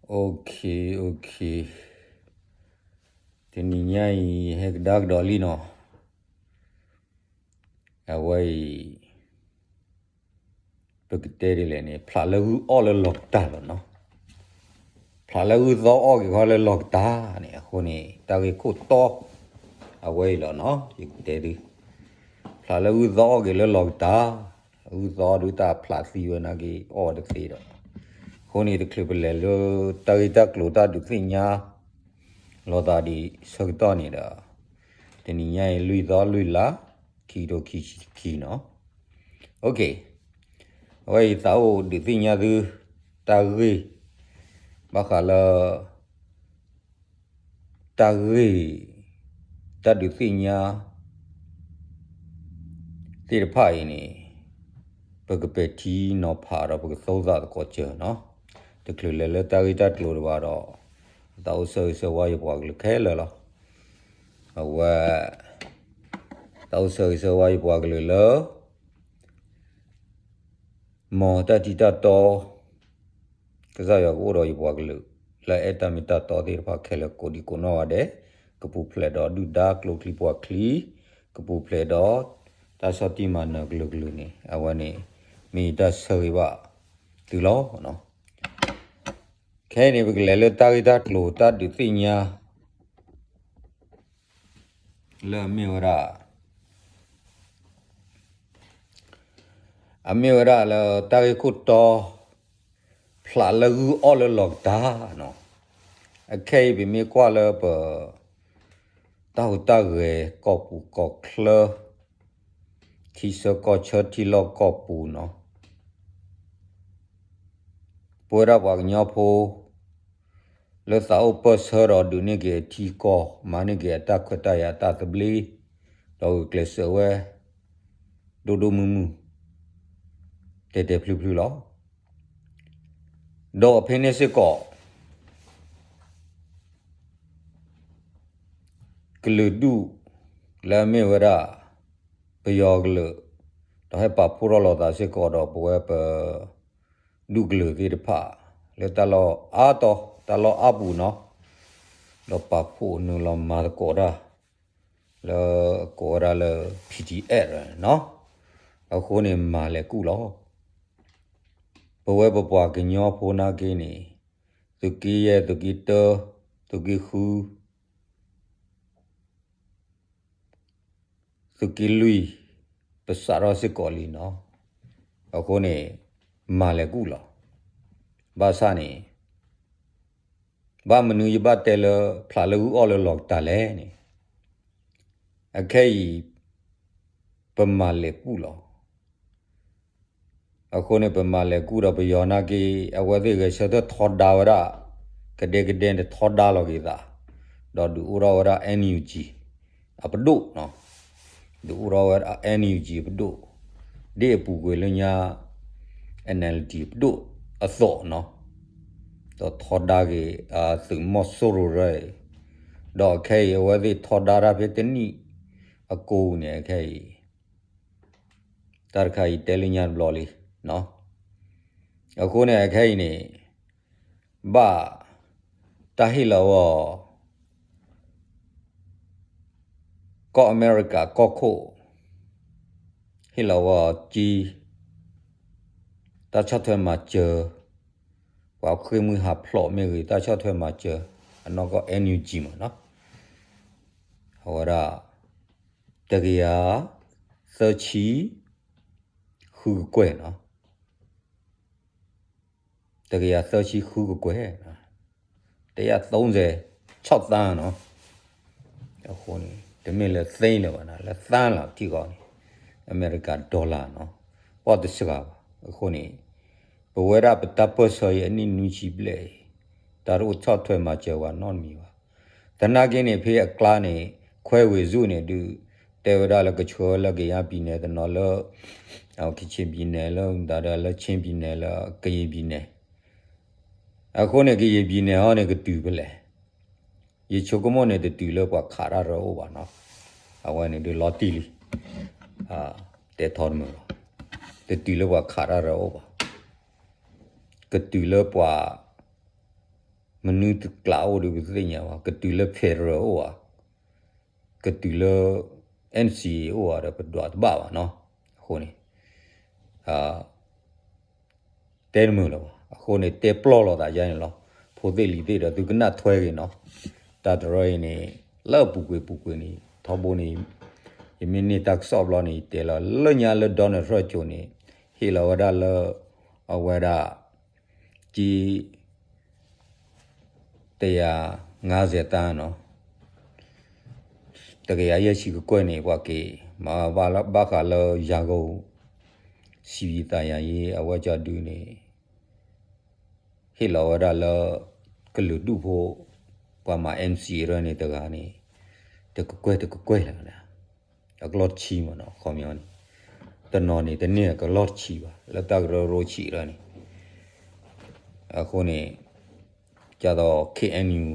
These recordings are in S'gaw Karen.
Okay, okay. တနံၤညါအံၤ ဟဲကဒါကဒီးလံနီၤ. အဝဲအံၤ ပကတဲဒ်လဲၣ်န့ၣ် ဖျးလၢဂုၢ်အီၣ်လၢလီၤကတၢ်လီၤနီၤ. ဖျးလၢဂုၢ်သီအီၣ်က့ၤခီလၢလီၤကတၢ်န့ၣ် အဃိန့ၣ် တၢ်ဂ့ၢ်ခိၣ်တီ အဝဲအံၤလီၤနီၤ ယကတဲဒုး ဖျးလၢဂုၢ်သီအီၣ်က့ၤလၢလီၤကတၢ်, ဂုၢ်သီဒုးတၢ်ဖျးသံဝဲနာ်က့ၤအီၣ်တသ့ဒီး, အဃိန့ၣ် တချုးပလဲၤလၢ တၢ်ဂ့ၢ်တၢ်ကျိၤတၢ်ဒုးသ့ၣ်ညါ လိာ်သးဒံးဆၢကတီၢ်န့ၣ်ဒီး, တနံၤညါအံၤ လွံၢ်သီလွံၢ်လါ ခံကထိခံဆံခံနီၤ. Okay, အဝဲအံၤသးအိၣ်ဒုးသ့ၣ်ညါသု တၢ်ဂ့ၢ် ဘၣ်ဃးလၢ တၢ်ဂ့ၢ် တၢ်ဒုးသ့ၣ်ညါ သ့ၣ်တဖၣ်အံၤန့ၣ် ပကပဲာ်ထံနီၤဖးဒီး ပကသိသးသကိးစၢၤနီၤ. တချုးလဲၤလၢတၢ်ဂ့ၢ်တၢ်ကျိၤတဘၣ်ဒီး, သးအိၣ်ဆၢဂ့ၤဆၢဝါယပှၤကလုာ်ခဲလၢာ်လီၤ. အဝဲ သးအိၣ်ဆၢဂ့ၤဆၢဝါယပှၤကလုာ်လၢ မ်တၢ်ထံတၢ်တီ ကစၢ်ယွၤကအိၣ်ဒီးယပှၤကလုာ် လၢအဲၣ်တၢ်မ့ၢ်တၢ်တီသ့ၣ်တဖၣ်ခဲလၢာ် ကိးဒံကိးနီၢ်ဂၤဒဲး, ကပူၤဖျဲးဒီးဒုၣ်ဒါကျိချံပှၤချံ, ကပူၤဖျဲးဒီး တၢ်ဆီၣ်တံၢ်မၤနၢၤကလုာ်ကလုာ်န့ၣ် အဝဲန့ၣ် မ့ၢ်ယတၢ်ဆၢဂ့ၤဘၣ်သုလီၤ. ခဲအံၤန့ၣ် ပကလဲၤလၢတၢ်ဂ့ၢ်တၢ်ကျိၤတၢ်ဒုးသ့ၣ်ညါ လၢအမ့ၢ်ဝဲဒၣ် အမ့ၢ်ဝဲဒၣ်လၢတၢ်ဂ့ၢ်ခိၣ်တီ ဖျးလၢဂုၢ်အီၣ်လၢလီၤကတၢ်နီၤ. အခဲအံၤပမ့ၢ်ကွၢ်လၢပ တၢ်ဟူးတၢ်ဂဲၤကီၢ်ပူၤကီၢ်ချၢ ထံဆၢကီၢ်ဆၢထံလီၢ်ကီၢ်ပူၤနီၤ. ပဝဲဒၣ်ပှၤကညီဖိ လၢသးအိၣ်ပၢၢ်ဆၢဒီးဒုးန့ၢ်က့ၤအထံကီၢ် မၤန့ၢ်က့ၤအတၢ်ခွဲးတၢ်ယာ်တၢ်သဘျ့ ဒီးဂုာ်ကျဲးစၢးဝဲ ဒိၣ်ဒိၣ်မုၢ်မုၢ် တဲာ်တဲာ်ဖျုးဖျုးလီၤ. ဒီးဖဲန့ၣ်စ့ၢ်ကီး ကလုာ်ဒူၣ်လၢအမ့ၢ်ဝဲဒၣ် ပယီၤကလုာ် ဒီးဟဲပာ်ဖှိၣ်ထီၣ်လိာ်သးစ့ၢ်ကီးဒီးပဝဲပ ဒူၣ်ကလုာ်သ့ၣ်တဖၣ် လၢတၢ်လီၢ်အါတီၤ တၢ်လီၢ်အါပူၤနီၤ ဒီးပာ်ဖှိၣ်နုာ်လီၤမၤသကိးတၢ် လၢကိးဝဲဒၣ်လၢ PDF နီၤ အဃိန့ၣ် မၤလဲၤကူၣ်လီၤ. ပဝဲပပှၤကညီဖိနာ်က့န့ၣ် သုးက့ယဲၢ် သုးက့တၢ သုးက့ဃု သုးက့လွံၢ် ပစးထီၣ်စ့ၢ်ကီးလံနီၤ. အဃိန့ၣ် မၤလဲၤကူၣ်လီၤ. ဘၣ်ဆၣ်န့ၣ် ဘၣ်မနုၤယဘၣ်တဲလၢ ဖျးလၢဂုၢ်အီၣ်လၢလီၤကတၢ်လဲၣ်န့ၣ်, အခဲအံၤ ပမၤလဲၤကူၣ်လီၤ. အဃိန့ၣ် ပမၤလဲၤကူၣ်ဒီးပယီၤနာ်က့ အဝဲသ့ၣ်ဂဲၤဆၢထၢၣ်ထီဒါဝဲဒၣ် ကဒဲကဒဲန့ၣ်ထီဒါလီၤက့ၤသး ဒီးဒုးအိၣ်ထီၣ်ဝဲဒၣ် NUG အပဒိၣ်နီၤ, ဒုးအိၣ်ထီၣ်ဝဲဒၣ် NUG အပဒိၣ် ဒ်အပူၤကွံာ်လၢညါ NLD ပဒိၣ်အသိးနီၤ, ဒီးထီဒါက့ၤ သုးမီၤစိရိၤရၢအံၤ, ဒီးအခဲအံၤ အဝဲသ့ၣ်ထီဒါတၢ်ဖဲတနံၣ်အကိာ်န့ၣ် အခဲအံၤ တၢ်တခါအံၤတဲလၢညါတဘျီလံနီၤ. အဃိန့ၣ် အခဲအံၤန့ၣ် ဘၣ်တၢ်ဟ့ၣ်လီၤဝဲ ကီၢ်အမဲရကၤကီၢ်ခိၣ် ဟ့ၣ်လီၤဝဲအီၤက့ၤ တၢ်ဆီၣ်ထွဲမၤစၢၤ ပှၤဃ့ၢ်မှံဟးဖျိးမ့ၢ်ဂ့ၤ တၢ်ဆီၣ်ထွဲမၤစၢၤ အနီၢ်ကီၢ် NUG မ့ၢ်နီၤ, အဝဲဒၣ် တကယၤ သၢဆံ ဃုကကွဲၢ်နီၤ, တကယၤသၢဆံဃုကကွဲၢ်, တကယၤသုံးဆယ်ခြောက်သန်းနီၤ, အဃိန့ၣ် တမ့ၢ်လၢသ့လၢၤဘၣ်နီၤ, လၢသန်းလီၤထံဃီန့ၣ်, အမဲရကၤ dollar နီၤ, ပှၢ်တစှၤဘၣ်. အဃိန့ၣ် ပဝဲဒၣ်ပတၢ်ပၢၢ်ဆၢအံၤအနံၣ်နွံဆံဘျဲၣ်အံၤ တၢ်တအိၣ်ဆီၣ်ထွဲမၤစၢၤဝဲနီတမံၤဘၣ်. သနာ်က့န့ၣ် ဖဲအကျါန့ၣ် ခွဲဝ့ၤစူၣ်န့ၣ်ဒုး တဲဝဲဒၣ်လၢကဆှၢဝဲလၢကယၤပံၤနဲၣ်တနီၤလၢ ကချ့ၣ်ပံၤနဲၣ်လၢ မတၤဒၣ်လၢ ချ့ၣ်ပံၤနဲၣ်လၢ ကယံာ်ပံၤနဲၣ်, အဃိန့ၣ် ကယံာ်ပံၤနဲၣ်ဟီန့ၣ် ကတုၤဖဲလဲၣ်. ယဆိကမိၣ်န့ၣ် တတုၤလၢပှၤခးတၢ်ရၢအိၣ်ဘၣ်နီၤ, အဝဲန့ၣ်ဒုးလီၤတံၢ်လံ, တဲထီတမုာ်လီၤ, တတုၤလၢပှၤခးတၢ်ရၢအိၣ်ဘၣ်, ကတုၤလၢပှၤ မနုၤတကျးအိၣ်ဒီးပသ့ၣ်ညါဘၣ်, ကတုၤလၢ federal အိၣ်ဧါ, ကတုၤလၢ NCA အိၣ်ဧါဒီးပဒွးတဘၣ်ဘၣ်နီၤ. အဃိန့ၣ် တဲတမုာ်လၢၤဘၣ်. အဃိန့ၣ် တဲပျီၢ်လိာ်သးယါန့ၣ်လီၤ. ဖိသ့ၣ်လံၤသ့ၣ်ဒီးသုကနၣ်ထွဲက့ၤနီၤ. တၢ်တရၢအံၤန့ၣ် လၢအပူၤကွံာ်ပူၤကွံာ်န့ၣ် ထီဘိန့ၣ် ယမ့ၢ်န့ၢ်တၢ်ကစီၣ်ဘျီန့ၣ် ယတဲလီၤလၢညါလၢ Donald Trump ကၠိန့ၣ် ဟ့ၣ်လီၤဝဲဒၣ်လၢ အဝဲဒၣ် က့ တကယၤငါးဆယ်သန်းနီၤ, တကယၤယဲၢ်ဆံကကွဲၢ်န့ၣ် ပှၤက့ၤမၤဘၣ်ဃးလၢယၤကိာ် စံးဘံၣ်သးယၤယ့ အဝဲကၠီဒုန့ၣ် ဟ့ၣ်လီၤဝဲဒၣ်လၢ ကလုာ်ဒူၣ်ဖိ ပှၤမၤ NCA ရၢန့ၣ်တဂၤန့ၣ် တကကွဲၢ်တကကွဲၢ်လၢၤ အကလီၢ်တဆံမ့ၢ်နီၤ ခီပညီန့ၣ်, တနီၤန့ၣ် တန့ၢ်အကလီၢ်တဆံဘၣ် လၢတၢ်ကရၢကရိဆံးရၢန့ၣ်, အဃိန့ၣ် ကၢ်သိး KNU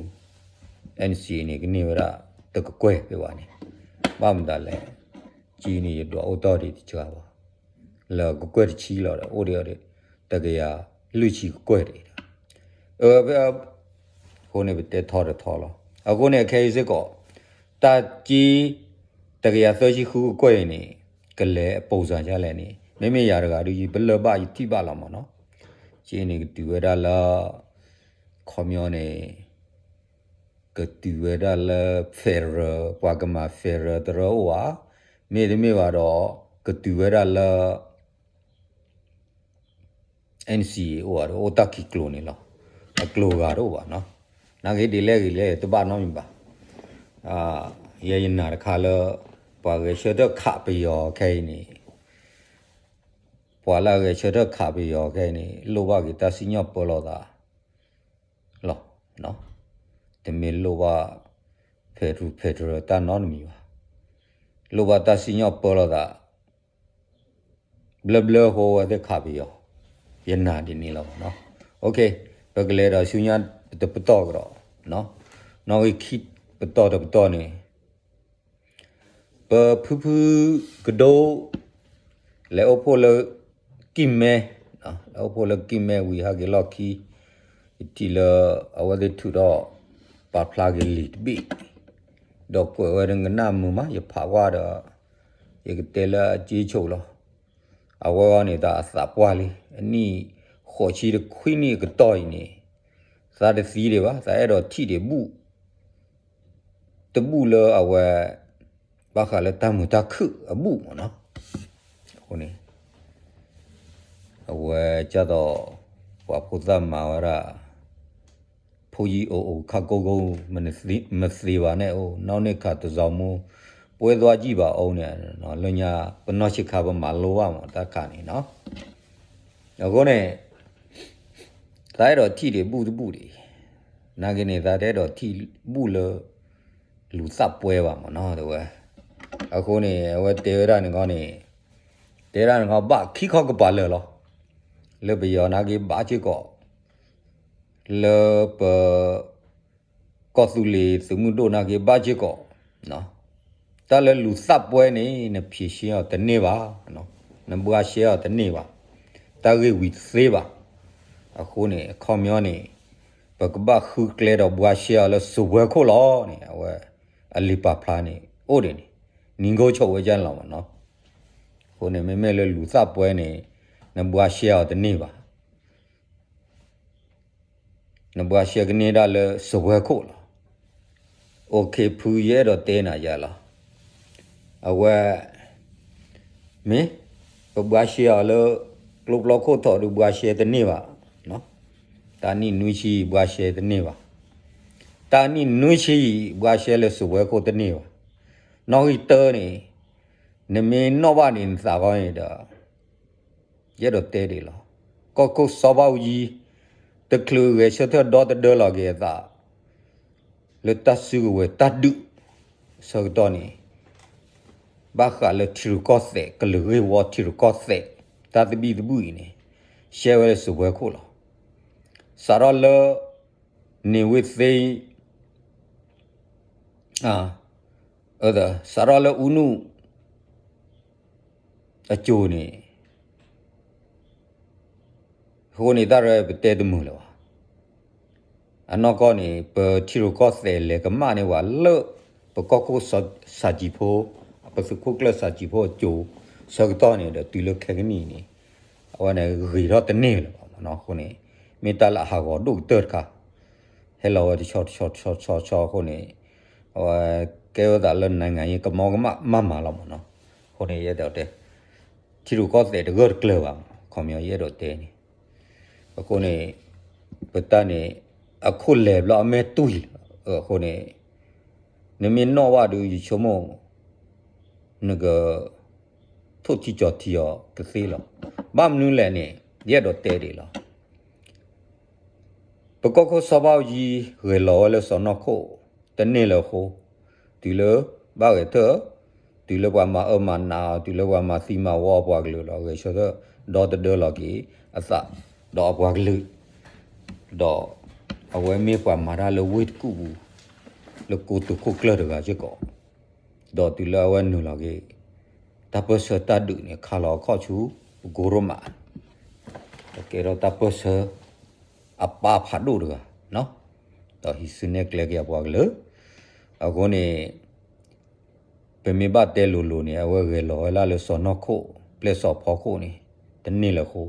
NCA န့ၣ် ကန့ၢ်ဝဲဒၣ် တကကွဲၢ်ဖဲဘၣ်န့ၣ်, ဘၣ်မတၤလဲၣ်, က့န့ၣ် ယဒွးအိၣ်တီၢ်ဒံးတစှၤဘၣ်, လၢကကွဲၢ်တဆံလီၤဒီး အိၣ်ဒံးအီၤဒီး တကယၤလွံၢ်ဆံကကွဲၢ်တဂ့ၤဒီး, အ ဖဲ အဃိန့ၣ် ပတဲထီတထီလီၤ. အဃိန့ၣ် အခဲအံၤစ့ၢ်ကီး တၢ်က့ တကယၤသၢဆံဃုကကွဲၢ်အံၤန့ၣ် ကလဲၤအပိစၢ်ဒ်လဲၣ်န့ၣ် မ့မ့ၢ်ယၤတဂၤဒုး ယပလၢၢ်ဘၣ်ယထံၣ်ဘၣ်လီၤမ့ၢ်နီၤ. က့န့ၣ် ကတုၤဝဲဒၣ်လၢ ခီပညီန့ၣ် ကတုၤဝဲဒၣ်လၢ federal ပှၤကမၤ federal တရၢအိၣ်ဧါ, မ့တမ့ၢ်ဘၣ်ဒီး ကတုၤဝဲဒၣ်လၢ NCA အိၣ်ဧါဒီး အိၣ်တၢ်ခံကျိၤန့ၣ်လီၤ. အကျိၤဂၤတအိၣ်ဘၣ်နီၤ. နာ်က့ဒ်လဲၣ်ဂ့ၤလဲၣ် တဘၣ်နီတမံၤဘၣ်. ယဲယနာ်တခါလၢ ပှၤဂဲၤဆၢထၢၣ်ခးပယီၤခဲအံၤန့ၣ် ပှၤလၢအဂဲၤဆၢထၢၣ်ခးပယီၤခဲအံၤန့ၣ် လိၣ်ဘၣ်က့ၤတၢ်စံၣ်ညီၣ်ပၢလီၤသး လီၤ. တမ့ၢ်လိၣ်ဘၣ် federal federal တၢ်နီတမံၤဘၣ်. လိၣ်ဘၣ်တၢ်စံၣ်ညီၣ်ပၢလီၤသး ဘျၢဘျၢဃိဝဲသ့ၣ်ခးပယီၤ, ယနာ်ဒ်န့ၣ်လီၤမ့ၢ်နီၤ. ပကလဲၤဒီးဆူညါတပတီၢ်ကဒီး, နီၣ်ဂံၢ်ခံပတီၢ်တပတီၢ်န့ၣ် ပဖုဖုကဒိ လဲၤအိၣ်ဖှိၣ်လၢကံၢ်မဲ, လဲၤအိၣ်ဖှိၣ်လၢကံၢ်မဲဝံၤဟဲက့ၤလီၢ်ခံ, ယထံၣ်လၢ အဝဲသ့ၣ်ထုးထီၣ် ပာ်ဖျါက့ၤလံာ်တဘ့ၣ်, ဒီးကွဲးဝဲဒၣ်ကနၣ်မုာ်မး ယဖးကွၢ်ဒီး ယကတဲလၢအက့ဆိးလီၤ. အဝဲအံၤန့ၣ် တၢ်အသးပှၢ်လံ, အနံၣ်ဃိးဆံတခွံနံၣ်အကတီၢ်အံၤန့ၣ် သးတသံဒံးဘၣ်, သးအဲၣ်ဒိးထံၣ်ဒံးဘူၣ် တဘူၣ်လၢအဝဲ ဘၣ်ဃးလၢတၢ်မုာ်တၢ်ခုၣ်အဘူၣ်မ့ၢ်နီၤ. အဃိန့ၣ် အဝဲကၢ်သိး ပှၤဖိသၣ်မၤဝဲဒၣ် ဖိယံၤအိၣ်အိၣ်ခါကိၢ်ကိၢ် မသ့ဘၣ်န့ၣ်အိၣ် နီၣ်န့ၢ်ခးတစီၤမူ ပှဲၤသွါကံၢ်ဘၣ်အိၣ်န့ၣ် လၢညါ ပနီၢ်ဆံးခါပမၤလိဘၣ်မ့ၢ်တၢ်ခါန့ၣ်နီၤ. အဃိန့ၣ် သးအဲၣ်ဒိးထံၣ်ဒံးဘူၣ်တဘူၣ်ဒံး, နာ်က့န့ၣ် သးတအဲၣ်ဒိးထံၣ်ဘူၣ်လၢ လူၤသးပှဲၤဘၣ်မ့ၢ်နီၤ တဲဝဲ. အဃိန့ၣ် အဝဲတဲဝဲဒၣ်န့ၣ်ခီန့ၣ် တဲဒၣ်န့ၣ်ခီ ဘၣ်ခံခီကပၤလၢာ်လီၤ. လၢပယီၤနာ်က့ဘၣ်စ့ၢ်ကီး, လၢပ ကီၢ်သူလ့ၤသုးမုၢ်ဒိၣ်နာ်က့ဘၣ်စ့ၢ်ကီး, တၢ်လၢလူၤသးပှဲၤန့ၣ် နဖြေရှင်းအီၤတန့ၢ်ဘၣ်, နဘှါရှဲအီၤတန့ၢ်ဘၣ်, တၢ်ဂ့ၢ်ဝံၤတသ့ဘၣ်. အဃိန့ၣ် အခီပညီန့ၣ် ပကဘၣ်ဃုကျဲဒီးဘှါရှဲအီၤလၢစဝဲခိၣ်လီၤန့ၣ် အဝဲ အလံာ်ပာ်ဖျါန့ၣ် အိၣ်ဒံးန့ၣ် နံၤကိဆိးဝဲကၢ်လီၤမ့ၢ်နီၤ. အဃိန့ၣ် မ့မ့ၢ်လၢလူၤသးပှဲၤန့ၣ် နဘှါရှဲအီၤတန့ၢ်ဘၣ်. နဘှါရှဲကန့ၢ်ဒၣ်လၢစဝဲခိၣ်လီၤ. အိၣ်ခ့ဖုယအဲၣ်ဒိးတဲနၤယၤလီၤ. အဝဲ မ့ၢ် ပဘှါရှဲအီၤလၢ ကျိပျီခိၣ်ထီၣ်ဒုးဘှါရှဲတန့ၢ်ဘၣ်. တၢ်နံၣ်နွံဆံဘှါရှဲတန့ၢ်ဘၣ်. တၢ်နံၣ်နွံဆံဘှါရှဲလၢစဝဲခိၣ်တန့ၢ်ဘၣ်. နီၣ်ဂံၢ်တၢန့ၣ် နမ့ၢ်နီၣ်ဘၣ်န့ၣ်နသးဃီန့ၣ်ဒီး ယအဲၣ်ဒိးတဲဒံးလီၤ. ကီၢ်ခိၣ်စီၤဘၣ်အူကၠံ တချုးဂဲၤဆၢထၢၣ်ဒီတဒၢလီၤက့ၤအသး လၢတၢ်စုကဝဲၤတၢ်ဒုး ဆၢကတီၢ်န့ၣ် ဘၣ်ဃးလၢထံရူၢ်ကီၢ်သဲး ကလုာ်ဂ့ၢ်ဝီထံရူၢ်ကီၢ်သဲး တၢ်သဘံၣ်သဘုၣ်အံၤန့ၣ် ရှဲဝဲလၢစဝဲခိၣ်လီၤ. စးထီၣ်လၢ န့ၢ်ဝ့ၢ်သ့ စးထီၣ်လၢအူနုၣ် အစိၤန့ၣ် အဃိန့ၣ် တၢ်ရဲပတဲတမုာ်လၢၤဘၣ်. အနီၢ်ကီၢ်န့ၣ် ပထံရူၢ်ကီၢ်သဲးလဲၤကမၣ်န့ၢ်ဝဲလၢ ပကီၢ်ခိၣ်စၢ်ကံးဖိ, ပသုးခိၣ်ကျၢၢ်စၢ်ကံးဖိအစိၤဆၢကတီၢ်န့ၣ်ဒီး တုၤလၢခဲကနံၣ်အံၤန့ၣ် အဝဲန့ၣ်ဂ့ၤထီၣ်တန့ၢ်လၢၤဘၣ်မနီၤ. အဃိန့ၣ် မ့ၢ်တၢ်လၢအဟးဂီၤဒိၣ်ကတၢၢ်တခါ ဟဲလီၤဝဲတဆီတဆီတဆီတဆီအဃိန့ၣ် အဝဲကဲဝဲသးလၢ နိုင်ငံရေး ကမီကမၣ်မးမးလီၤမနီၤ. အဃိန့ၣ် ယအဲၣ်ဒိးတဲ ထံရူၢ်ကီၢ်သဲးတဂၢၢ်တကျၢၤဘၣ်မနီၤ, ခီပညီယအဲၣ်ဒိးတဲန့ၣ်. အဃိန့ၣ် ပတၢ်န့ၣ် အခိၣ်လဲၤဘျီအမဲာ်တွံၢ်လီၤ. အဃိန့ၣ် နမ့ၢ်နီၣ်ဘၣ်ဒီး ယဆိကမိၣ် နက ထိၣ်ထံကၠီၤထံအီၤကသ့လီၤ. ဘၣ်မနုၤလဲၣ်န့ၣ် ယအဲၣ်ဒိးတဲဒ်အံၤလီၤ. ပကီၢ်ခိၣ်စီၤဘၣ်အူကၠံ ဂဲၤလီၤဝဲလၢစီၢ်နီၤခိၣ် တန့ၢ်လၢၤအဃိ, တုၤလၢဘၣ်ဂဲၤထၢၣ်, တုၤလၢပှၤမၤအၢမၤနးအီၤ, တုၤလၢပှၤမၤသံမၤဝီအပှၤကလုာ်လီၤ. ဂဲၤဆၢထၢၣ်ဒီသဒၢလီၤက့ၤအသးဒီးအပှၤကလုာ်, ဒီးအဝဲမ့ၢ်ပှၤမၤတၢ်လၢဝ့ၢ်တကူၣ်ပူၤ လၢကိတိာ်ခိၣ်ကျၢၢ်တဂၤစ့ၢ်ကီး, ဒီးတုၤလၢအဝဲနုာ်လီၤက့ၤ တၢ်ပၢၢ်ဆၢတၢ်ဒုးန့ၣ် ခးလီၤအခီၣ်ဆူ ပကိရိမး, ကဲထီၣ်တၢ်ပၢၢ်ဆၢအပၢ်ဖးဒိၣ်တဂၤ, ဒီးဟံးစုနဲၣ်ကျဲက့ၤအပှၤကလုာ်. အဃိန့ၣ် ပမ့ၢ်ဘၣ်တဲလိၤလိၤန့ၣ် အဝဲဂဲၤလီၤဝဲလၢလၢစီၢ်နီၤခိၣ် ပျဲၢ်စီၢ်ဖီခိၣ်န့ၣ် တန့ၢ်လၢၤအဃိ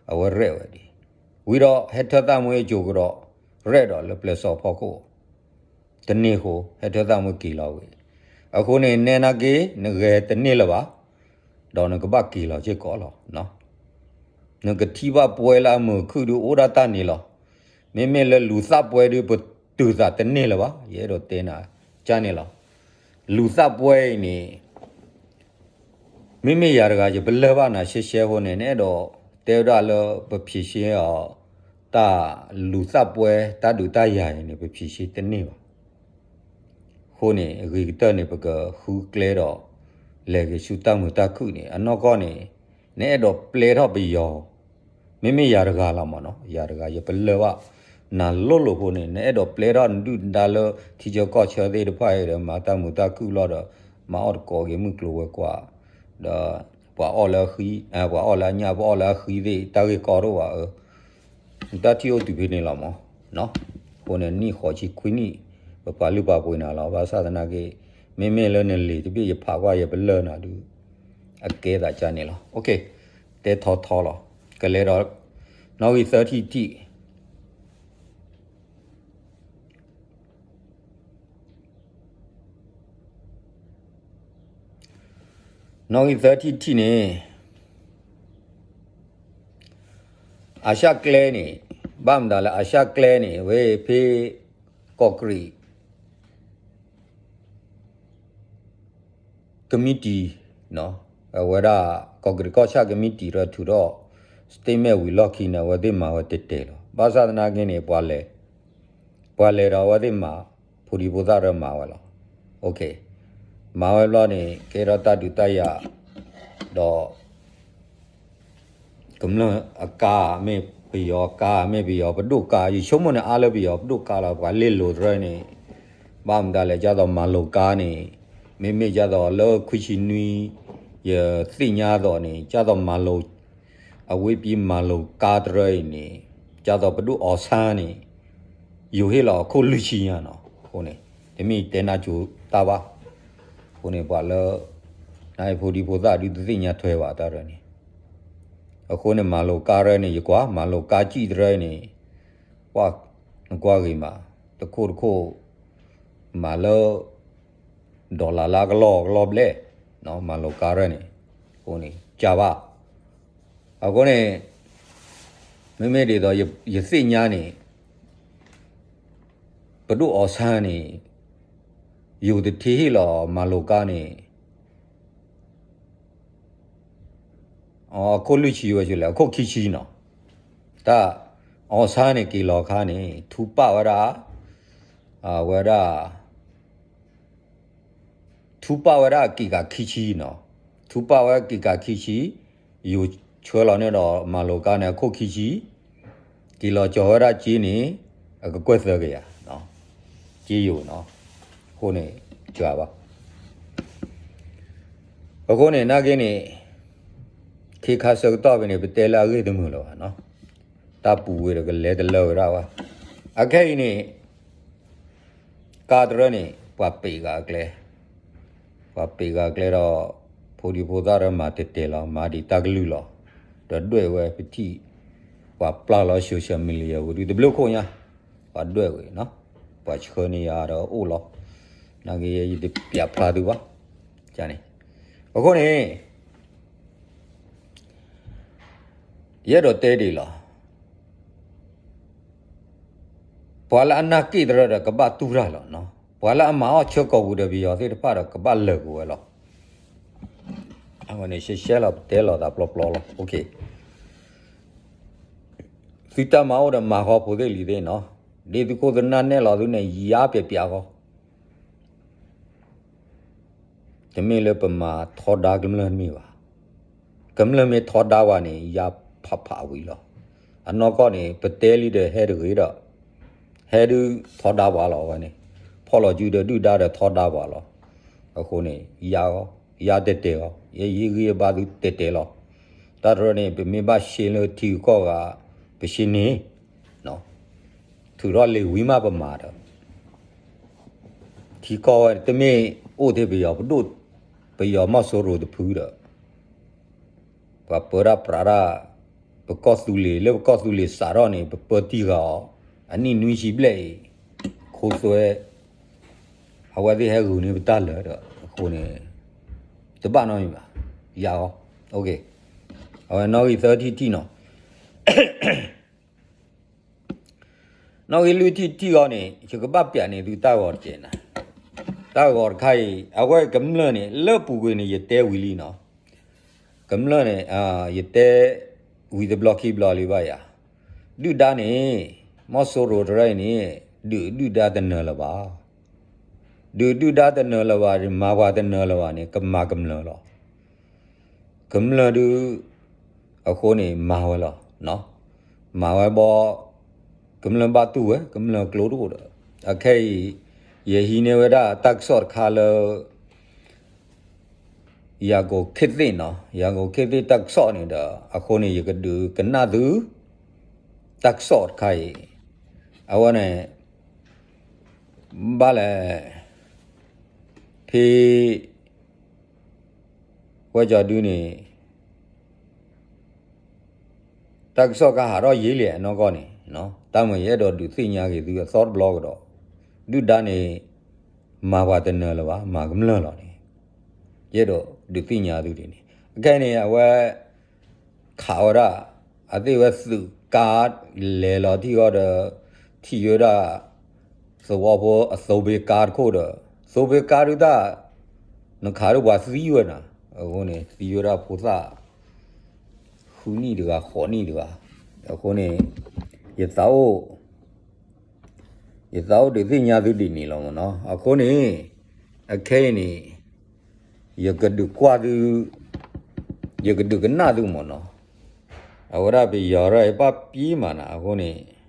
အဝဲရဲၣ်ဝဲဒၣ်, ဝံၤဒီးဟဲထၢၣ်သၣ်မူအစိၤကဒီး ရဲၣ်ဒီးလၢပျဲၢ်စီၢ်ဖီခိၣ် တန့ၢ်အဃိ ဟဲထၢၣ်သၣ်မူက့ၤလီၤဝဲ. အဃိန့ၣ် နဲနာ်က့ နဂဲၤတန့ၢ်လၢၤဘၣ်, ဒီးနကဘၣ်က့ၤလီၤစ့ၢ်ကီးလီၤ. နကထံၣ်ဘၣ်ပှဲၤလၢအမုာ်ခုၣ်ဒုးအိၣ်ဒၣ်တၢ်န့ၣ်လီၤ. မ့မ့ၢ်လၢလူၤသၣ်ပှဲၤဒုး ပတုာ်သးတန့ၢ်လၢၤဘၣ်, ယအဲၣ်ဒိးတဲနၤကန့ၣ်လီၤ. လူၤသၣ်ပှဲၤအံၤန့ၣ် မ့မ့ၢ်ယၤတဂၤ ယပလၢၢ်ဘၣ်နၤရှဲရှဲအဃိန့ၣ် နအဲၣ်ဒိးတဲဝဲဒၣ်လၢပဖြေရှင်းအီၤ တၢ်လူၤသၣ်ပှဲၤ တၢ်ဒုးတၢ်ယၤအံၤန့ၣ် ပဖြေရှင်းတန့ၢ်ဘၣ်. အဃိန့ၣ် အဂ့ၤကတၢၢ်န့ၣ် ပကဃုကျဲဒီး လဲၤက့ၤဆူတၢ်မုာ်တၢ်ခုၣ်န့ၣ် အနီၢ်ကီၢ်န့ၣ် နအဲၣ်ဒိးပျဲထီၣ်ပယီၤ မ့မ့ၢ်ယၤတဂၤလီၤမ့ၢ်နီၤ, ယၤတဂၤ ယပလၢၢ်ဘၣ်နၤလိၤလိၤအဃိန့ၣ် နအဲၣ်ဒိးပျဲထီၣ်နဒုၣ်နဒါလၢထံဆၢကီၢ်ဆၢသ့ၣ်တဖၣ်အံၤဒီး မၤတၢ်မုာ်တၢ်ခုၣ်လီၤဒီး မၤအီၣ်တကိးက့ၤမုၢ်ကျိၤဝဲၤကွာ် ဒီး ပှၤအီၣ်လၢအဃံ, ပှၤအီၣ်လၢအညၣ် ပှၤအီၣ်လၢအဃံသ့ၣ် တၢ်ဂ့ၢ်ကီတအိၣ်ဘၣ်ဧၢ, တၢ်ထံၣ်အိၣ်တုၤဖဲန့ၣ်လီၤမ့ၢ်နီၤ. အဃိန့ၣ် နံၣ်ဃိးဆံခွံနံၣ် ပပာ်လုၢ်ပာ်ပှ့ၤနၤလီၤ. ဘၣ်ဆၣ်သနာ်က့ မ့မ့ၢ်လၢနလံာ်တဘ့ၣ် ယဖးကွၢ်ယပလၢၢ်နၤဒုး အကဲသးကန့ၣ်လီၤ. တဲထီထီလီၤ. ကလဲၤဒီး နီၣ်ဂံၢ်သၢထံၣ်တထံၣ် နီၣ်ဂံၢ်သၢထံၣ်တထံၣ်န့ၣ် အၤၡၢၣ်ကျဲန့ၣ် ဘၣ်မတၤလၢအၤၡၢၣ်ကျဲန့ၣ် အဝဲဖဲ ကီၢ်ကရံး ကမံးတံာ် အဝဲဒၣ် ကီၢ်ကရံးကီၢ်ဆၣ်ကမံးတံာ် ရၢထုးထီၣ် statement ဝံၤလီၢ်ခံန့ၣ် အဝဲသ့ၣ်မၤဝဲတဲာ်တဲာ်လီၤ. ဘၣ်ဆၣ်သနာ်က့န့ၣ် ပှၤလဲၤ ပှၤလဲၤဒီးအဝဲသ့ၣ်မၤ ဖိဒံဖိသၣ်ရၢမၤဝဲလီၤ. မၤဝဲဘျီန့ၣ် ကဲထီၣ်တၢ်ဒုးတၢ်ယၤ ဒီး ကမျၢၢ်အကါ မ့ၢ်ပယီၤကါ မ့ၢ်ပယီၤပဒိၣ်ကါ ယဆိကမိၣ်န့ၣ် အါလၢပယီၤပဒိၣ်ကါလီၤ. ပှၤလ့လိၤတရၢန့ၣ် ဘၣ်မတၤလဲၣ် ဒ်သိးမၤလိၤကါန့ၣ် မ့မ့ၢ်ဒ်သိးလၢခွံဆံနွံ ယသ့ၣ်ညါအသိးန့ၣ် ဒ်သိးမၤလိၤ အဝဲပံၤမၤလိၤကါတရၢအံၤန့ၣ် ဒ်သိးပဒိၣ်အီၤဆါန့ၣ် ယိၤဟ့ၣ်လီၤအခိၣ်လွံၢ်ဆံညါနီၤ. အဃိန့ၣ် တမ့ၢ်တဲနၢ်ကၠိတၢ်ဘၣ်. အဃိန့ၣ် ပှၤလၢ နအံၤဖိဒံဖိသၣ်ဒုးတသ့ၣ်ညါထွဲဘၣ်တၢ်ရၢန့ၣ်. အဃိန့ၣ် မၤလိၤကါရၢန့ၣ် ယကွၢ် မၤလိၤကါစံၣ်တရၢန့ၣ် ပှၤ နကွၢ်ဂ့ၤမး တခိၣ်တခိၣ် မၤလၢ ဒီးလၢ်လၢ်ကလီကလီဘျဲၣ် မၤလိၤကါရၢန့ၣ် အဃိန့ၣ် ကၢ်ဘၣ် အဃိန့ၣ် မ့မ့ၢ်ဒ်သိး ယသ့ၣ်ညါန့ၣ် ပဒိၣ်အီၤဆါန့ၣ် ယိၤတထံၣ်ဟ့ၣ်လီၤမၤလိၤကါန့ၣ် အခိၣ်လွံၢ်ဆံဝဲလဲၣ် အခိၣ်ခံဆံနီၤ. တၢ် အီၤဆါန့ၣ် က့ၤလီၤခါန့ၣ် ထူပာ်ဝဲဒၣ် အဝဲဒၣ် ထူပာ်ဝဲဒၣ်က့ၤကးခံဆံနီၤ. ထူပာ်ဝဲက့ၤကးခံဆံ ယိၤဆှၢလီၤန့ၣ်ဒီး မၤလိၤကါန့ၣ် အခိၣ်ခံဆံ က့ၤလီၤကၠီၤဝဲဒၣ်က့န့ၣ် အကကွဲၢ်သၢကယၤ က့ယိၤနီၤ. အဃိန့ၣ် ကၢ်ဘၣ် အဃိန့ၣ် နာ်က့န့ၣ် ခ့ခါဆၢကတီၢ်ဖဲန့ၣ် ပတဲလၢအဂ့ၢ်တမုာ်လၢၤဘၣ်နီၤ. တၢ်ပူၤဝဲဒီးကလဲၤတလၢဝဲဒၣ်ဝဲ အခဲအံၤန့ၣ် ကါတရၢန့ၣ် ပှၤပ့းဂၤအကျဲ, ပှၤပ့းဂၤအကျဲဒီး ဖိဒံဖိသၣ်တရၢမၤတဲာ်တဲာ်လီၤ, မၤဒံးတၢ်ကလုၢ်လီၤ, ဒီးဒွဲၣ်ဝဲပထံၣ် ပှၤပျၢ်လီၤ social media ဝဲဒုးတဘျုးခိၣ်ညါ, ပှၤဒွဲၣ်ဝဲနီၤ, ပှၤဆှၢန့ၢ်ယၤဒီးအိၣ်လီၤ, နာ်က့ယတပျးဖျါသုဘၣ်, န့ၣ်, အဃိန့ၣ် ယအဲၣ်ဒိးတဲဒ်အံၤလီၤ. ပှၤလၢအနၢ်က့ၣ်တရၢဒီးကဘၣ်တူၢ်တၢ်လီၤနီၤ, ပှၤလၢအမၤအီၣ်ဆၢကီၢ်ပူၤဒီးပယီၤသ့ၣ်တဖၣ်ဒီးကဘၣ်လၢာ်ကွံာ်ဝဲလီၤ. အဝဲန့ၣ်ရှဲရှဲလီၤ ပတဲလိာ်သးပျီပျီလီၤ. သုတၢ်မၤအိၣ်ဒီးမၤဃီဖိသ့ၣ်လံၤသ့ၣ်နီၤ, ဒ်သုခိၣ်သုနၢ်နဲၣ်လီၤသုန့ၣ် ယါပျးပျးဃီ တမ့ၢ်လၢပမၤထီဒါကမျၢၢ်တမ့ၢ်ဘၣ်. ကမျၢၢ်မ့ၢ်ထီဒါဝဲန့ၣ် ယါဖးဖးဝံၤလီၤ. အနီၢ်ကီၢ်န့ၣ် ပတဲလံဒီးဟဲတဂ့ၤဒီး, ဟဲဒုးထီဒါပှၤလီၤဝဲန့ၣ်, ဖီၣ်လီၤစုဒီးဒုၣ်ဒါဒီးထီဒါပှၤလီၤ. အဃိန့ၣ် ယါဂီၤ, ယါတဲာ်တဲာ်ဂီၤ, ယဲယဟ့ၣ်ဂံၢ်ဘါသုတဲာ်တဲာ်လီၤ. တၢ်တရၢန့ၣ် ပမ့ၢ်ဘၣ်ရှဲလၢထံဂုၤကီၢ်ဂၤ ပရှဲန့ၣ် ထုးထီၣ်လံာ်ဝံၤမးပမၤဒီး ထံကီၢ်ဝဲတမ့ၢ်အိၣ်ထဲပယီၤပဒိၣ်, ပယီၤမီၢ်စိရိၤတဖုဒီး ပှၤပၢတၢ်ပြးတၢ်, ပကီၢ်သူလ့ၤ လၢပကီၢ်သူလ့ၤစးထီၣ်န့ၣ် ပပၢတံၢ်ဃာ်အီၤ, အနံၣ်နွံဆံဘျဲၣ်အံၤ, ခိသွဲ, အဝဲသ့ၣ်ဟဲဂုာ်န့ၢ်ပတၢ်လၢာ်ဒီး အဃိန့ၣ် တဘၣ်နီတမံၤဘၣ်, ယါအီၤ, အဝဲနီၣ်ဂံၢ်သၢထံၣ်တထံၣ်နီၤ နီၣ်ဂံၢ်လွံၢ်ထံၣ်တထံၣ်အံၤန့ၣ် ယကဘၣ်ပျးန့ၢ်သုတၢ်ဂီၤတကဲးနၤ, တၢ်ဂီၤတခါအံၤ အဝဲကမျၢၢ်န့ၣ် လၢပူၤကွံာ်န့ၣ် ယတဲဝံၤလံနီၤ, ကမျၢၢ်န့ၣ် ယတဲဝံၤတဘျီခံဘျီလံဘၣ်ယၤ, ဒုၣ်ဒါန့ၣ် မီၢ်စိရိၤတရၢအံၤန့ၣ် ဒုးဒုၣ်ဒါတနၢၤလၢၤဘၣ်, ဒုးဒုၣ်ဒါတနၢၤလၢၤဘၣ် မၤပှၤတနၢၤလၢၤဘၣ်န့ၣ် ကမၤကမျၢၢ်လီၤ. ကမျၢၢ်ဒုး အဃိန့ၣ် မၤဝဲလီၤ, မၤဝဲဘီ, ကမျၢၢ်ဘၣ်တူၢ်ဝဲ ကမျၢၢ်ကျိတအိၣ်ဒီး, အခဲအံၤ ယဟံးန့ၢ်ဝဲဒၣ်တၢ်ကစီၣ်တခါလၢ ယၤကိာ်ခ့သ့ၣ်နီၤ, ယၤကိာ်ခ့သ့ၣ်တၢ်ကစီၣ်န့ၣ်ဒီး အဃိန့ၣ် ယကဒုးကနၣ်သု တၢ်ကစီၣ်တခါအံၤ, အဝဲန့ၣ် ဘၣ်လဲၣ်, ဖဲ ဝဲကၠီဒုန့ၣ် တၢ်ကစီၣ်ကဟးထီၣ်ယံာ်လဲၣ်အနီၢ်ကီၢ်န့ၣ်, တၢ်မ့ၢ်ယအဲၣ်ဒိးဒုးသ့ၣ်ညါက့ၤသုအသီတဘျီကဒီး, ဒုၣ်ဒါန့ၣ် မၤပှၤတနၢၤလၢၤဘၣ် မၤကမျၢၢ်လီၤန့ၣ်, ယအဲၣ်ဒိးဒုးသ့ၣ်ညါသုဒ်န့ၣ်, အခဲအံၤန့ၣ် အဝဲ ခးဝဲဒၣ်, အသ့ၣ်ဝဲသုးကါ လဲၤလီၤထံၣ်ဃီဒီး ထံၣ်ဝဲဒၣ် သဝီဖိအသိဘ့ကါတခိၣ်ဒီး သိဘ့ကါဒုးတၢ် နခးဒုးပှၤသံဝဲနၤ, အဃိန့ၣ် သံဝဲဒၣ်ဖိသၣ် ဃုနံၣ်တဂၤ ဃိးနံၣ်တဂၤ, အဃိန့ၣ် ယသးအိၣ် ယသးအိၣ်ဒုးသ့ၣ်ညါသုဒ်န့ၣ်လီၤမ့ၢ်နီၤ, အဃိန့ၣ် အခဲအံၤန့ၣ် ယကဒုးကွၢ်သု, ယကဒုးကနၣ်သုမ့ၢ်နီၤ, အဝဲဒၣ်ပယီၤရၢၢ်ဘၣ်ပံမးနၤ အဃိန့ၣ်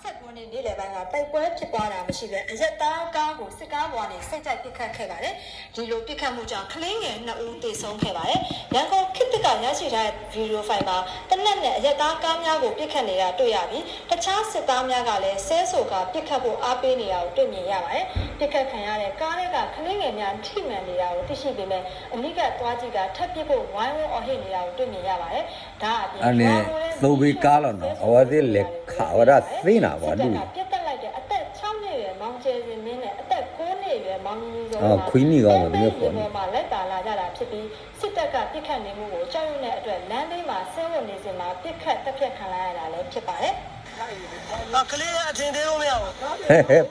ဆယ့်ကိုးနှစ် နေ့လယ်ပိုင်းက တိုက်ပွဲဖြစ်ပွားတာမရှိဘဲ အရပ်သားကားကို စစ်ကားပေါ်ကနေ စိတ်ကြိုက်ပစ်ခတ်ခဲ့ပါတယ်။ ဒီလိုပစ်ခတ်မှုကြောင့် ကလေးငယ်နှစ်ဦး သေဆုံးခဲ့ပါတယ်။ ရန်ကုန်ခေတ်သစ်က ရရှိထားတဲ့ ဗီဒီယိုဖိုင်မှာ သေနတ်နဲ့ အရပ်သားကားများကို ပစ်ခတ်နေတာ တွေ့ရပြီး တခြားစစ်သားများကလည်း ဆဲဆိုကာ ပစ်ခတ်ဖို့ အားပေးနေတာကို တွေ့မြင်ရပါတယ်။ ပစ်ခတ်ခံရတဲ့ ကားထဲက ကလေးငယ်များ ထိမှန်နေတာကို သိရှိပေမဲ့ အနီးကပ်သွားကြည့်ကာ ထပ်ပစ်ဖို့ ဝိုင်းဝန်းအော်ဟစ်နေတာကို တွေ့မြင်ရပါတယ်။ ဒါ့အပြင် အန့ၣ် သိဘ့ကါလီၤနီၤ, အဝဲသ့ၣ်လဲၤခးဝဲဒၣ်သ့နၤ ပှၤဒုး စစ်တပ်က ပစ်သတ်လိုက်တဲ့ အသက် ခြောက်နှစ်အရွယ် မောင်ကျယ်ဇင်မင်းနဲ့ အသက် ကိုးနှစ်အရွယ် မောင်ညီဇော်တို့က ခွံနံၣ်ဂီၢ်မ့ၢ်တမ့ၢ်ဃိးနံၣ် လမ်းမပေါ်မှာ လိုက်ပါလာကြတာဖြစ်ပြီး စစ်တပ်က ပစ်ခတ်နေမှုကို ကြောက်ရွံ့တဲ့အတွက် လမ်းဘေးမှာ ဆင်းဖို့နေစဉ်မှာ ပစ်ခတ်သတ်ဖြတ်ခံလိုက်ရတာလည်း ဖြစ်ပါတယ်။ ကလေးအထင်သေးလို့မရဘူး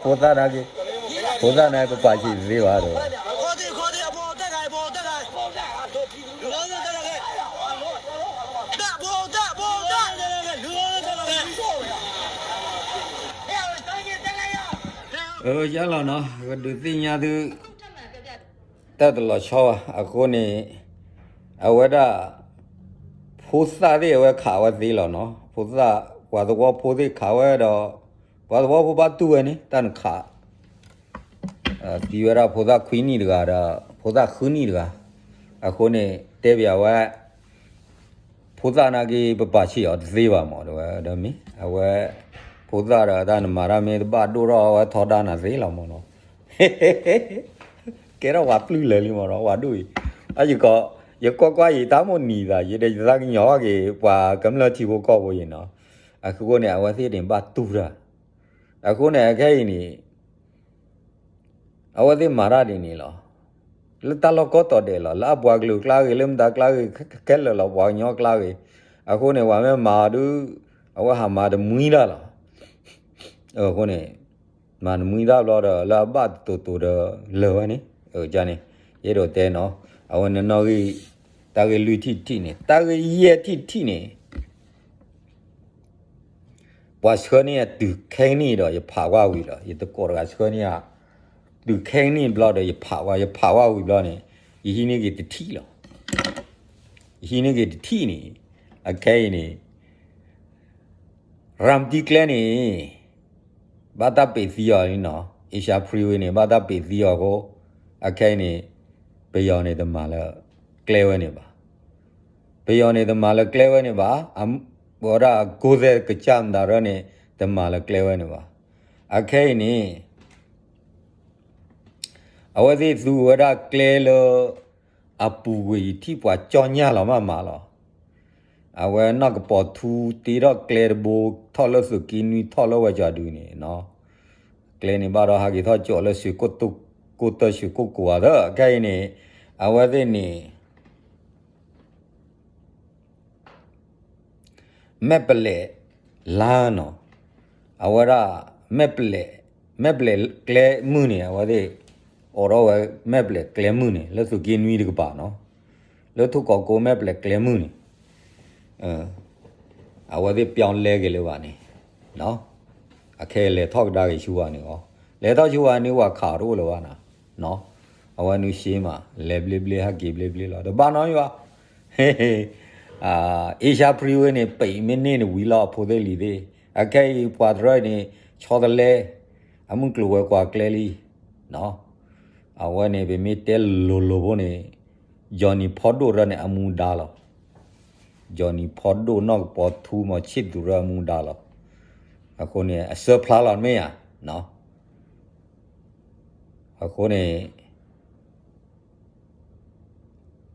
ဖိသၣ်နာ်က့, ဖိသၣ်နာ်က့ ပပာ်ဆံးတသ့ဘၣ်ဒီး အၢ ယါလီၤနီၤ ကဒုးသ့ၣ်ညါသု တၢ်တလီၤဆီဘၣ် အဃိန့ၣ် အဝဲဒၣ် ဖိသၣ်သ့ၣ်အဝဲခးဝဲသ့လီၤနီၤ, ဖိသၣ် ပှၤသဝီဖိသ့ၣ်ခးဝဲဒီး ပှၤသဝီဖိဘၣ်တူၢ်ဝဲန့ၣ် တၢ်နခး သံဝဲဒၣ်ဖိသၣ်ခွံနံၣ်တဂၤဒီး ဖိသၣ်ဃုနံၣ်တဂၤ, အဃိန့ၣ် တဲပၠးဝဲ ဖိသၣ်နာ်က့ ပပာ်ဆံးအီၤတသ့ဘၣ်မး တဲဝဲဒီးမ့ၢ် အဝဲ ဖိသၣ်ဒီးတၢ်နမၤတၢ်မ့ၢ်တဘၣ်ဒိၣ်ထီၣ် အဝဲထီဒါနၤသ့လီၤမးနီၤ ကဲထီၣ်ပှၤပျုၢ်လၢာ်လံမးနီၤ ပှၤဒိၣ်အံၤ အယကီး ယကွၢ်ကွၢ်ယတၢ်မိၣ်နံၤသး ယတယသးကညီၤက့ၤ ပှၤကမျၢၢ်ထံဖိကီၢ်ဖိအံၤနီၤ အဃိန့ၣ် အဝဲသ့ၣ်န့ၣ်ဘၣ်တူၢ်တၢ် အဃိန့ၣ် အခဲအံၤန့ၣ် အဝဲသ့ၣ်မၤတၢ်ဒ်န့ၣ်လီၤ. လၢတၢ်လီၢ်ကိးတီၤဒဲးလီၤ. လၢအပှၤကလုာ်ကျါဂ့ၤ, လၢမတၤကျါဂ့ၤ, ခဲလၢာ်လီၤ, ပှၤကညီကျါဂ့ၤ. အဃိန့ၣ် ပှၤမ့ၢ်မၤအီၤဒုး အဝဲဟးမၤတမှံတၢ်လီၤ. အဃိန့ၣ် မၤတမှံတၢ်ဘျီဒီး လၢအဘၣ်တတိၤတိၤဒီးလၢာ်ဝဲန့ၣ်, န့ၣ် ယအဲၣ်ဒိးတဲနီၤ, အဝဲန့ၣ်နီၣ်ဂံၢ် တၢ်ဂ့ၢ်လွံၢ်ထံၣ်တထံၣ်န့ၣ်, တၢ်ဂ့ၢ်ယဲၢ်ထံၣ်တထံၣ်န့ၣ် ပှၤဆှၢန့ၢ်အတုၤခဲကနံၣ်ဒီး ယဖးဝဲဝံၤလီၤ. ယတကိးတဂၤဆှၢန့ၢ်ဧါ, တုၤခဲကနံၣ်ဘျီဒီး ယဖးဝဲ, ယဖးဝဲဝံၤဘျီန့ၣ် ယဟံးန့ၢ်က့ၤတထံၣ်လီၤ. ယဟံးန့ၢ်က့ၤတထံၣ်န့ၣ်, အခဲအံၤန့ၣ် ရၤမတံကျဲန့ၣ် ဘၣ်တၢ်ပံးသံအီၤလံနီၤ, Asia Freeway န့ၣ် ဘၣ်တၢ်ပံးသံအီၤအဃိ, အခဲအံၤန့ၣ် ပယီၤန့ၣ်တမၤလၢကျဲဝဲန့ၣ်ဘၣ်. ပယီၤန့ၣ်တမၤလၢကျဲဝဲန့ၣ်ဘၣ်, အဝဲဒၣ်ကိးသဲးကစၢ်မတၤရၢန့ၣ် တမၤလၢကျဲဝဲန့ၣ်ဘၣ်. အခဲအံၤန့ၣ် အဝဲသ့ၣ်သူဝဲဒၣ်ကျဲလၢ အပူၤကွံာ်ယထံၣ်ပှၤကၠီညၣ်လီၤမးမးလီၤ. အဝဲနီၢ်ကပီၤထူတ့ထီၣ်ကျဲတဘိ ထီၣ်လၢသုးက့နွံ ထီၣ်လၢဝဲကၠီၤဒုန့ၣ်နီၤ, ကျဲန့ၣ်ဘၣ်ဒီးဟးက့ၤထီၣ်ကၠီလၢသုးခိၣ်တိၢ် ခိၣ်တၢၢ်သုးခိၣ်ကိးဂၤသၢ အခဲအံၤန့ၣ် အဝဲသ့ၣ်န့ၣ် မဲၣ်ပလဲၣ်လါနီၤ, အဝဲဒၣ် မဲၣ်ပလဲၣ်, မဲၣ်ပလဲၣ်ကျဲမုၢ်န့ၣ် အဝဲသ့ၣ် အိးထီၣ်ဝဲမဲၣ်ပလဲၣ်ကျဲမုၢ်န့ၣ် လၢသုးက့နွံတကပၤနီၤ, လၢထူၣ်ကီးကိးမဲၣ်ပလဲၣ်ကျဲမုၢ်န့ၣ် အဝဲသ့ၣ်ပျီလဲက့ၤလၢၤဘၣ်န့ၣ်, အခဲလဲၤထီၣ်ကဒါက့ၤဆူဝဲန့ၣ်အီၤ, လဲၤထီၣ်ဆူဝဲန့ၣ် ဝဲခးတအိၣ်လၢၤဘၣ်နၤ, အဝဲနုၤရှ့မး လဲၤဘျ့ဘျ့ ဟဲက့ၤဘျ့ဘျ့လီၤ တဘၣ်နီတမံၤဘၣ်. Asia Freeway န့ၣ် ပံးမ့ၢ်န့ၢ်နဝံၤလီၤ ဖိသ့ၣ်လံၤသ့ၣ်, အခဲအံၤပှၤတရၢန့ၣ် ဆီတလဲ အမုၢ်ကျိၤဝဲၤကွာ်ကျဲလံ အဝဲန့ၣ် ပမ့ၢ်တဲလိၤလိၤဖိန့ၣ် Johnny ဖီဒိၣ်ရၢန့ၣ် အမူဒါလီၤ. Johnny ဖီဒိၣ် နီၢ်ကပီၤထူ မီၤဆ့ၣ်သူးရၢအမူဒါလီၤ. အဃိန့ၣ် အစၢဖျါလီၤမ့ၢ်ဧါ. အဃိန့ၣ်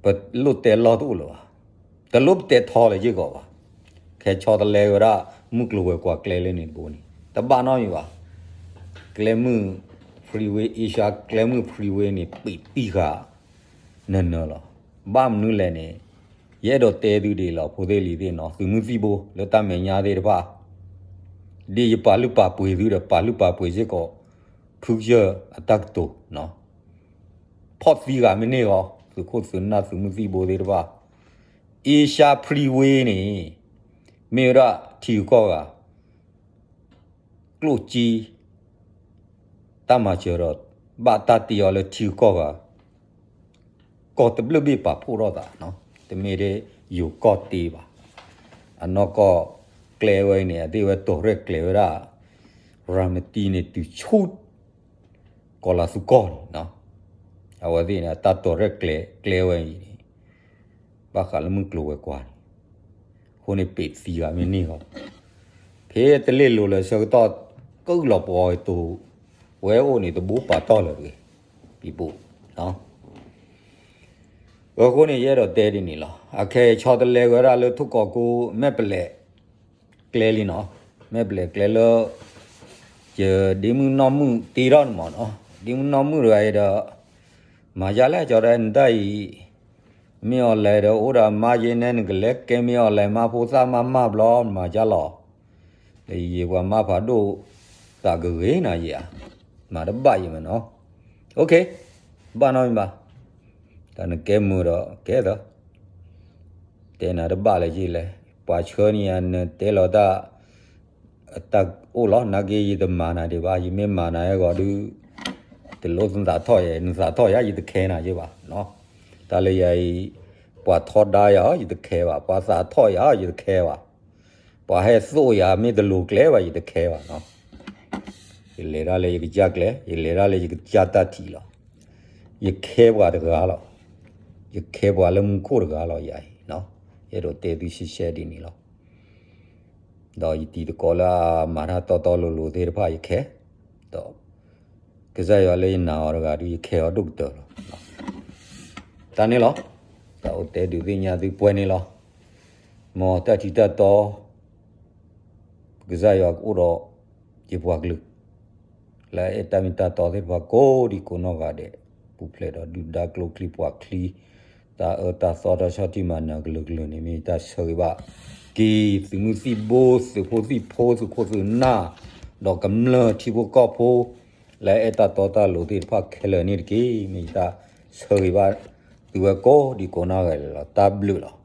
ပလိၣ်တဲလီၢ်တအိၣ်လၢၤဘၣ်. တလိၣ်ပတဲထီလၢၤယ့ၢ်ကီးဘၣ်. ခဲဆီတလဲဝဲဒၣ် မုၢ်ကျိၤဝဲၤကွာ်ကျဲလၢန့ၣ်တဘိန့ၣ် တဘၣ်နီတမံၤဘၣ်. ကျဲမုၢ် freeway, Asia ကျဲမုၢ် freeway န့ၣ် ပံးတံၢ်ဃာ် နၢၤနၢၤလီၤ. ဘၣ်မနုၤလဲၣ်န့ၣ် ယအဲၣ်ဒိးတဲသုဒ်အံၤလီၤ ဖိသ့ၣ်လံၤသ့ၣ်နီၤ, သုးမုၢ်သံၣ်ဘိ လၢတၢ်မဲာ်ညါသ့ၣ်တဖၣ် ဒ်ယပာ်လုၢ်ပာ်ပှ့ၤသုဒီး ပာ်လုၢ်ပာ်ပှ့ၤစ့ၢ်ကီး ဖုကစၢၢ်အတၢ်ကတိၤနီၤ, ဖီၣ်သံဂၤမ့ၢ်န့ၢ်ဂီၤ သုးခိၣ်သုးနၢ်သုးမုၢ်သံၣ်ဘိသ့ၣ်တဖၣ်, Asia Freeway န့ၣ် မ့ၢ်ဝဲဒၣ်ထံဂၤကီၢ်ဂၤ ကျိၣ်စ့ တၢ်မၤစၢၤဒီး ဘၣ်တၢ်တ့အီၤလၢထံဂၤကီၢ်ဂၤ ကီၢ်တဘျုးဘ့ၣ်ပာ်ဖှိၣ်ထီၣ်သးနီၤ, တမ့ၢ်ထဲယိၤကီၢ်တ့ဘၣ်. အနီၢ်ကီၢ်ကျဲဝဲအံၤန့ၣ် အသ့ၣ်ဝဲတီၤရဲၣ်ကျဲၤဝဲဒၣ် ရၤမတံန့ၣ်တုၤဆူ ကီၤလၤသူကီၢ်န့ၣ်နီၤ, အဝဲသ့ၣ်န့ၣ် အတၢ်တီၤရဲၣ်ကျဲၤကျဲဝဲအံၤန့ၣ် ဘၣ်ဃးလၢမုၢ်ကျိၤဝဲၤကွာ်န့ၣ် အဃိန့ၣ် ပံးသံဂၤမ့ၢ်န့ၢ်ဂီၤ ဖဲတလ့ၣ်လိၤလၢဆၢကတီၢ် ကုၢ်လီၤပှီၤတိၤ ဝဲအိၣ်န့ၣ် တဘိပာ်တီၢ်လၢၤတဂ့ၤ ပံၤဘိၣ်. အဃိန့ၣ် ယအဲၣ်ဒိးတဲဒ်န့ၣ်လီၤ. အခဲအံၤဆီတလဲဝဲဒၣ်လၢထူၣ်ကီးကိး မဲၣ်ပလဲၣ်ကျဲလံနီၤ, မဲၣ်ပလဲၣ်ကျဲလၢ ယဒ့မုၣ်နီၢ်မုၣ်တ့ထီၣ်န့ၣ်မးနီၤ, ဒ့မုၣ်နီၢ်မုၣ်တဂၤအံၤဒီး မၤယါလဲၣ် ကၠီတဲနတၢ်အံၤ မ့ၢ် online ဒီး အိၣ်ဒီးမါယဲနဲ နကလဲၤကဲမ့ၢ် online မါဖိသၣ်မါမၢ်ဘျီ မၤယါလီၤ. ဒီးယံာ်ပှၤမါဖးဒိၣ်သးကဂ့ၤနၤယံာ်ဧါ, မၤတဘၣ်ယံာ်မးနီၤ. OK, ဘၣ်နီတမံၤဘၣ်. တၢ်နကဲမုာ်ဒီးကဲသၢ တဲနၤတဘၣ်လၢယံာ်လဲၣ်, ပှၤဆှၢန့ၢ်ယၤ နတဲလီၤတၢ် တၢ်အိၣ်လီၤ နာ်က့ ယတမၤနၤဒံးဘၣ်, ယမ့ၢ်မၤနၤဟဲဂီၤဒုး တလိၣ်နသးထီၣ်ယၤ, နသးထီၣ်ယၤ ယတခဲနၤယဲဘၣ်. တၢ်လၢယၤအံၤ ပှၤထီဒါယၤ ယတခဲဘၣ်, ပှၤသးထီၣ်ယၤ ယတခဲဘၣ်, ပှၤဟဲသိၣ်ယၤ မ့ၢ်တလိၤကျဲဘၣ် ယတခဲဘၣ်နီၤ. ယလဲၤတၢ်လၢယကစၢ်ကျဲ, ယလဲၤတၢ်လၢယကစၢ်တၢ်ထံးလီၤ. ယခဲပှၤတဂၤလီၤ. ယခဲပှၤလၢမူခိၣ်တဂၤလီၤ ယၤအံၤနီၤ. ယအဲၣ်ဒိးတဲသုရှဲရှဲဒ်န့ၣ်လီၤ. ဒီးယတံၤသကိးလၢအမၤတၢ်တီတီလိၤလိၤသ့ၣ်တဖၣ်ယခဲ, ဒီး ကစၢ်ယွၤလၢယနာ်အီၤတဂၤဒုး ယခဲအီၤဒိၣ်ကတၢၢ်လီၤ. တၢ်န့ၣ်လီၤ. တၢ်အိၣ်တဲဒုးသ့ၣ်ညါသုပှဲၤန့ၣ်လီၤ. မ်တၢ်ထံတၢ်တီ ကစၢ်ယွၤကအိၣ်ဒီးယပှၤကလုာ် လၢအဲၣ်တၢ်မ့ၢ်တၢ်တီသ့ၣ်တဖၣ်ကိးဒံကိးနီၢ်ဂၤဒဲး, ပူၤဖျဲးဒီးဒုၣ်ဒါကျိချံပှၤချံ, တၢ်အၢတၢ်သီတၢ်ဆီၣ်တံၢ်မၤနၢၤကလုာ်ကလုာ်န့ၣ် မ့ၢ်ယတၢ်ဆၢဂ့ၤဘၣ်က့ၤ သုးမုၢ်သံၣ်ဘိ သုးဖိသံၣ်ဖိ သုးခိၣ်သုးနၢ်, ဒီးကမျၢၢ်ထံဖိကီၢ်ဖိ လၢအဲၣ်တၢ်တီတၢ်လိၤသ့ၣ်တဖၣ်ခဲလၢာ်န့ၣ်တက့ၢ်. မ့ၢ်ယတၢ်ဆၢဂ့ၤဘၣ်သုဝဲကိးဒံကိးနီၢ်ဂၤဒဲးလီၤ. တၢ်ဘျုးလီၤ.